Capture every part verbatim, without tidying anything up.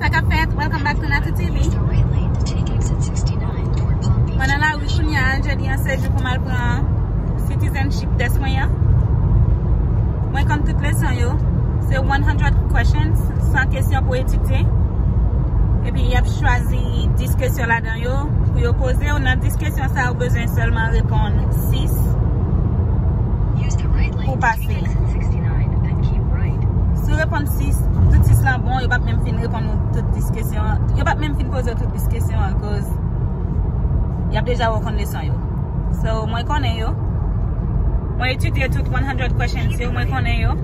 Sa k ap fèt? Welcome back to Natou T V. Mwen nan lari kounye a, jodi an se jou pou m al pran citizenship test mwen an. Mwen konn tout leson yo. Se one hundred questions, san kesyon pou etidye. Epi y ap chwazi dis kesyon ladan yo pou yo poze w. Nan dis kesyon sa, ou bezwen sèlman reponn sis pou pase. Si w reponn sis, tout sis lan bon, yo p ap menm fin reponn ou tout dis kesyon an. Yo p ap menm fin poze w tout dis kesyon an, koz y ap deja wè w konn leson yo. So, mwen konnen yo. Mwen etidye tout one hundred questions yo, mwen konnen yo.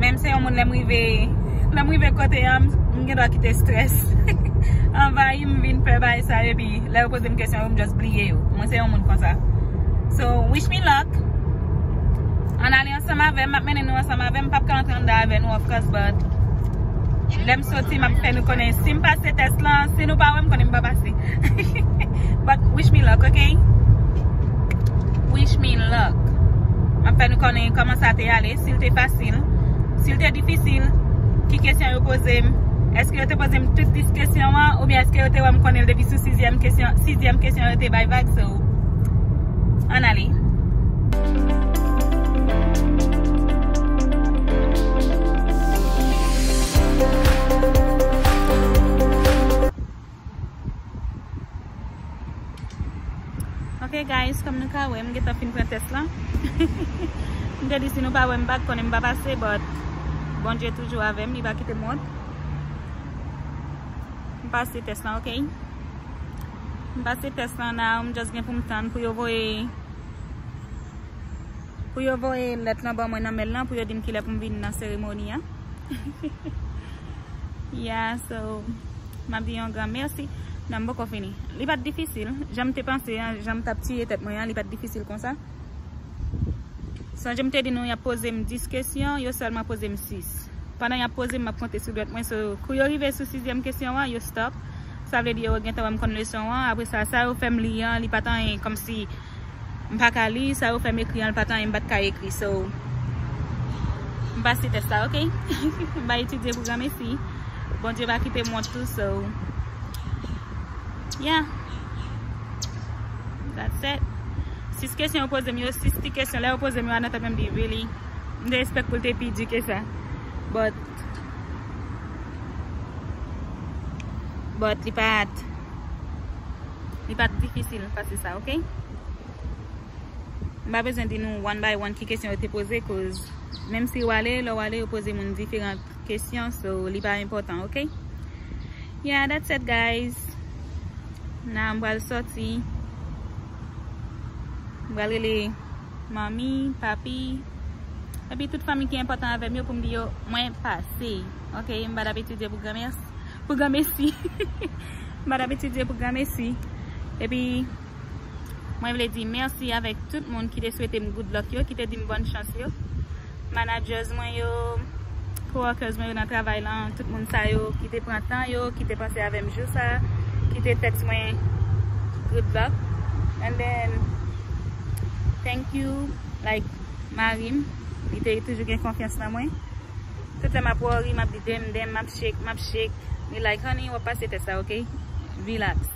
Menm se yon moun, lè m rive, lè m rive kote an, m, m gen dwa kite strès anvayi m, vin pè bagay sa yo, epi lè yo poze m kesyon yo, m just bliye yo. Mwen se yon moun konsa. So, wish me luck. Ann ale ansanm avè m, m ap mennen nou ansanm avè m. M p ap ka antre anndan avè nou, of course, but lè m soti, m ap fè nou konnen si m pase tès lan. Si nou pa wè m, konnen m pa pase. But wish me luck, ok? Wish me luck. M ap fè nou konnen kòman sa te ale, si l te fasil, si l te difisil, ki kesyon yo poze m. Èske yo te poze m tout dis kesyon an, oubyen èske yo te wè m konnen l depi sou sizyèm kesyon, sizyèm kesyon yo te bay vag, so, ann ale. Ok, guys, kòm nou ka wè, m gentan fin pran tès lan. M te di si nou pa wè m, m pa t konnen m pa pase, but Bondye toujou avè m, li pa kite m wont. M pase tès lan, ok? M pase tès lan, now m just gen pou m tann pou yo voye, pou yo voye lèt lan ban mwen nan mèl lan, pou yo di m kilè pou m vin nan seremoni an. Yeah, so, m ap di yon gran mèsi. Non, m poko fini. Li pa t difisil. Jan m te panse an, jan m t ap tiye tèt mwen an, li pa t difisil konsa. Sonje m te di nou y ap poze m dis kesyon, yo sèlman poze m sis. Pandan y ap poze m, m ap konte sou dwèt mwen. So, kou yo rive sou sizyèm kesyon an, yo stop. Sa vle di yo gentan wè m konn leson an. Apre sa, sa yo fè m li an, li pa t anyen kòmsi m pa ka li, sa yo fè m ekri an, li pa t anyen m pa t ka ekri. So, m pase tès la, ok? M va etidye pou granmesi. Bondye va kite m wont tou, so, yeah. That's it. Sis kesyon yo poze m yo, sis ti kesyon. Lè yo poze m yo, a nan tèt mwen, m di, really? M te expect pou l te pi di ke sa. But, but li pa t, li pa t difisil pase sa, ok? M pa bezwen di nou one by one ki kesyon yo te poze, cause menm si w ale, lè w ale, yo poze moun diferan kesyon, so li pa enpòtan, ok? Yeah, that's it, guys. Now, m pral sòti. M pral rele manmi, papi, epi tout fanmi ki enpòtan avè m yo pou m di yo, mwen pase. Ok, m pa t ap etidye pou granmès-, pou granmesi. M pa t ap etidye pou granmesi. Epi, mwen vle di mèsi avèk tout moun ki te swete m good luck yo, ki te di m bòn chans yo. Managers mwen yo, coworkers mwen yo nan travay lan, tout moun sa yo ki te pran tan yo, ki te panse avè m jou sa, ki te text mwen good luck. And then, thank you, like, mari m, li te toujou gen konfyans nan mwen. Tout lè m ap worry, m ap di dem, dem, m ap shake, m ap shake. Li like, honey, w ap pase test la, ok? Relax.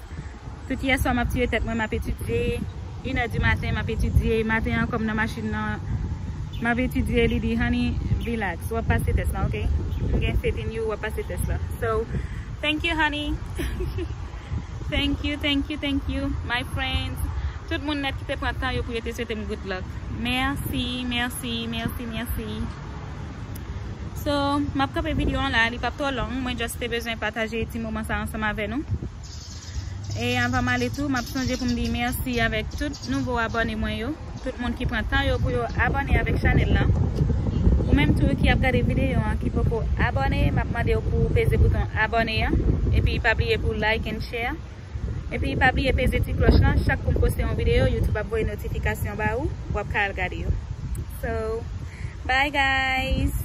Tout yèswa, m ap tiye tèt mwen, m ap etidye. Inè di maten, m ap etidye. Maten an, kòm nan machin nan, m ap etidye. Li di, honey, relax. W ap pase test la, ok? M gen faith in you, w ap pase test la. So, thank you, honey. Thank you, thank you, thank you, my friends. Tout moun nèt ki te pran tan yo pou yo te swete m good luck. Mèsi, mèsi, mèsi, mèsi. So, m ap kanpe videyo an la, li p ap twò long. Mwen just te bezwen pataje ti moman sa ansanm avè nou. E anvan m ale tou, m ap sonje pou m di mèsi avèk tout nouvo abòne mwen yo, tout moun ki pran tan yo pou yo abòne avèk chanèl lan. Ou menm tou ki ap gade videyo an ki poko abòne, m ap mande w pou w peze bouton abòne an, epi pa bliye pou w like and share. Epi pa bliye peze ti klòch lan, chak kou m poste yon videyo, YouTube ap voye notifikasyon ba ou, w ap ka al gade yo. So, bye guys!